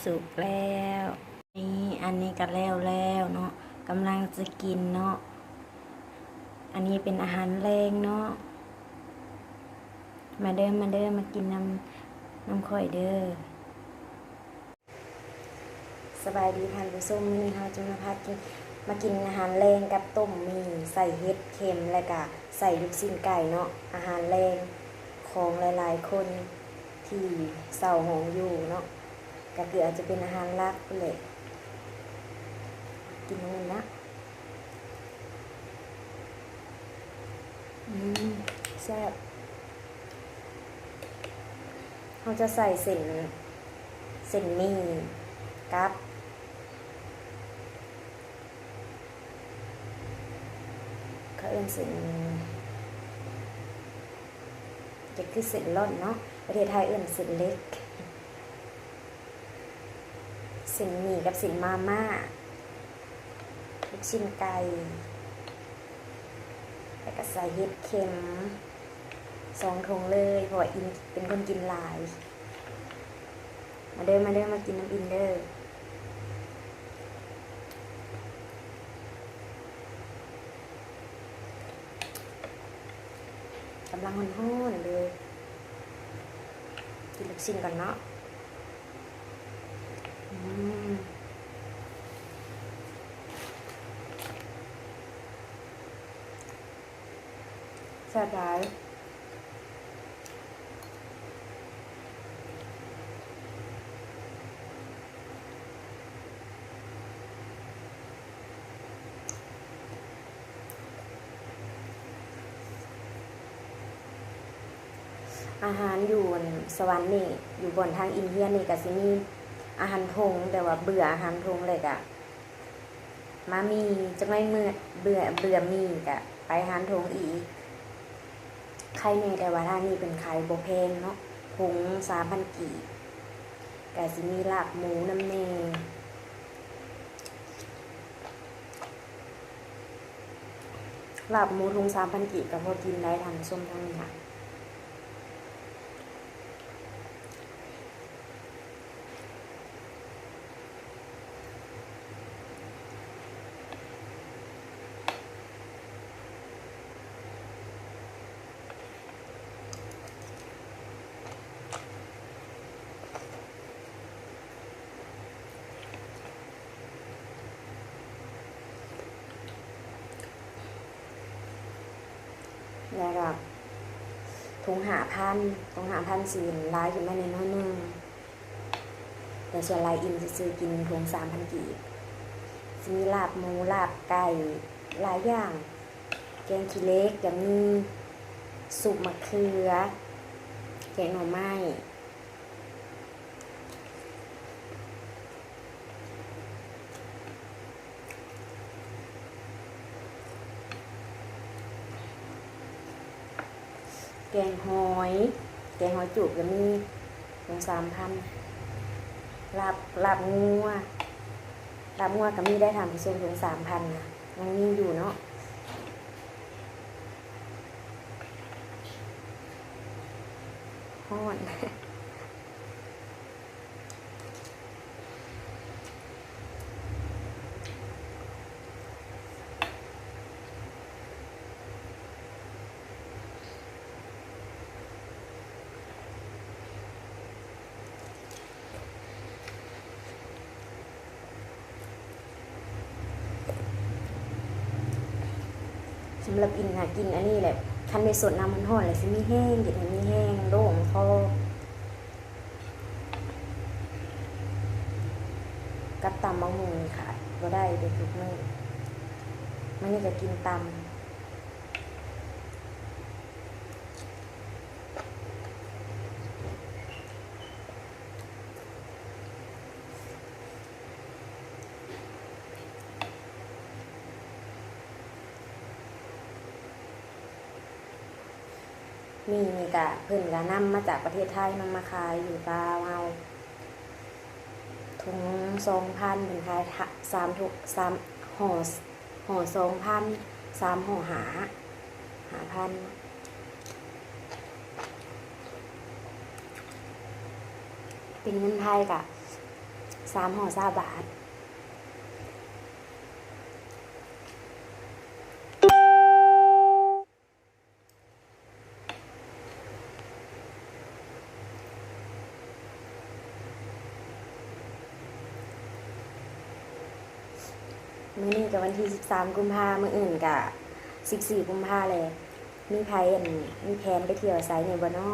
ສຸກແລ້ວ ນີ້ ອັນນີ້ກະແລ້ວແລ້ວເນາະ ກຳລັງຈະກິນເນາະ ອັນນີ້ເປັນອາຫານແລງເນາະ ມາເດີ ມາເດີ ມາກິນນຳ ນຳຂ້ອຍເດີ. ສະບາຍດີທ່ານຜູ້ຊົມ ມື້ນີ້ເຮົາຈະມາພາກິນ ມາກິນອາຫານແລງກັບຕົ້ມໝີ່ ໃສ່ເຫັດເຂັມ ແລະກະໃສ່ລູກຊີ້ນໄກ່ເນາະ ອາຫານແລງຂອງຫຼາຍໆຄົນທີ່ເຊົ່າຫ້ອງຢູ່ເນາະ ກະຄືອາດຈະເປັນອາຫານຫຼັກພຸ້ນແຫຼະ ກິນນຳກັນນະ. ອືມ ແຊບ ເຮົາຈະໃສ່ເສັ້ນ ເສັ້ນໝີ່ກັບ ເຂົາເອີ້ນເສັ້ນ ຈະຄືເສັ້ນຫຼ້ອນເນາະ ປະເທດໄທເອີ້ນເສັ້ນເຫຼັກ. ເສັ້ນໝີ່ກັບເສັ້ນມາມ່າ ລູກຊີ້ນໄກ່ ແລ້ວກະໃສ່ເຫັດເຂັມສອງຖົງເລີຍ ເພາະວ່າອິ່ມ ເປັນຄົນກິນຫຼາຍ. ມາເດີ ມາເດີ ມາກິນນຳອິ່ມເດີ. ກຳລັງຮ້ອນໆເລີຍ ກິນລູກຊີ້ນກ່ອນເນາະ. ອືມ ແຊບຫຼາຍ. ອາຫານຢູ່ ອັນ ສະຫວັນນີ້ ຢູ່ບ່ອນທາງອິນຮຽນນີ້ກະຊິມີອາຫານທົ່ງ ແຕ່ວ່າເບື່ອອາຫານທົ່ງແລ້ວກະມາມີ ຈັກໜ້ອຍເມື່ອເບື່ອ ເບື່ອມີກະໄປອາຫານທົ່ງອີກ. ໄຄແນ່ ແຕ່ວ່າທາງນີ້ເພິ່ນຂາຍບໍ່ແພງເນາະ ຖົງສາມພັນກີບ ກະຊິມີລາບໝູນຳແນ່. ລາບໝູຖົງສາມພັນກີບກະພໍກິນໄດ້ທ່ານຜູ້ຊົມ ທາງນີ້ນະ. ແລ້ວກະຖົງຫ້າພັນ ຖົງຫ້າພັນ ຊິຫຼາຍຂຶ້ນມາແດ່ໜ້ອຍໜຶ່ງ ແຕ່ສ່ວນຫຼາຍອີ່ມຊື່ໆ ກິນຖົງສາມພັນກີບ ຊິມີລາບໝູ ລາບໄກ່ ຫຼາຍຢ່າງ ແກງຂີ້ເຫຼັກກະມີ ຊຸບໝາກເຂືອ ແກງໜໍ່ໄມ້ ແກງຫອຍ ແກງຫອຍຈູບກະມີ ຖົງສາມພັນ ລາບ ລາບງົວ ລາບງົວກະມີໄດ້ທ່ານຜູ້ຊົມ ຖົງສາມພັນນະ ຍັງມີຢູ່ເນາະ. ຮ້ອນ. ສຳລັບອິ່ມນະ ກິນອັນນີ້ແຫຼະ ຄັນໄດ້ສົດນ້ຳຮ້ອນໆ ແລ້ວຊິມີແຮງ ເຮັດໃຫ້ມີແຮງ ໂລ່ງຄໍ ກັບຕຳບັກຫຸ່ງນີ້ຂາດບໍ່ໄດ້ເລີຍທຸກມື້ ມື້ນີ້ກະກິນຕຳ. ໝີ່ນີ້ກະ ເພິ່ນກະນຳມາຈາກປະເທດໄທ ນຳມາຂາຍຢູ່ລາວເຮົາ ຖົງສອງພັນ ເພິ່ນຂາຍສາມຖົງ ສາມຫໍ່ ຫໍ່ສອງພັນ ສາມຫໍ່ຫ້າ ຫ້າພັນ ເປັນເງິນໄທກະ ສາມຫໍ່ຊາວບາດ. ມື້ນີ້ກໍວັນທີສິບສາມກຸມພາ, ມື້ອື່ນກໍສິບສີ່ກຸມພາແລ້ວ. ມີໃຜ ອັນ ມີແຜນໄປທ່ຽວໃສແດ່ບໍ່ນໍ?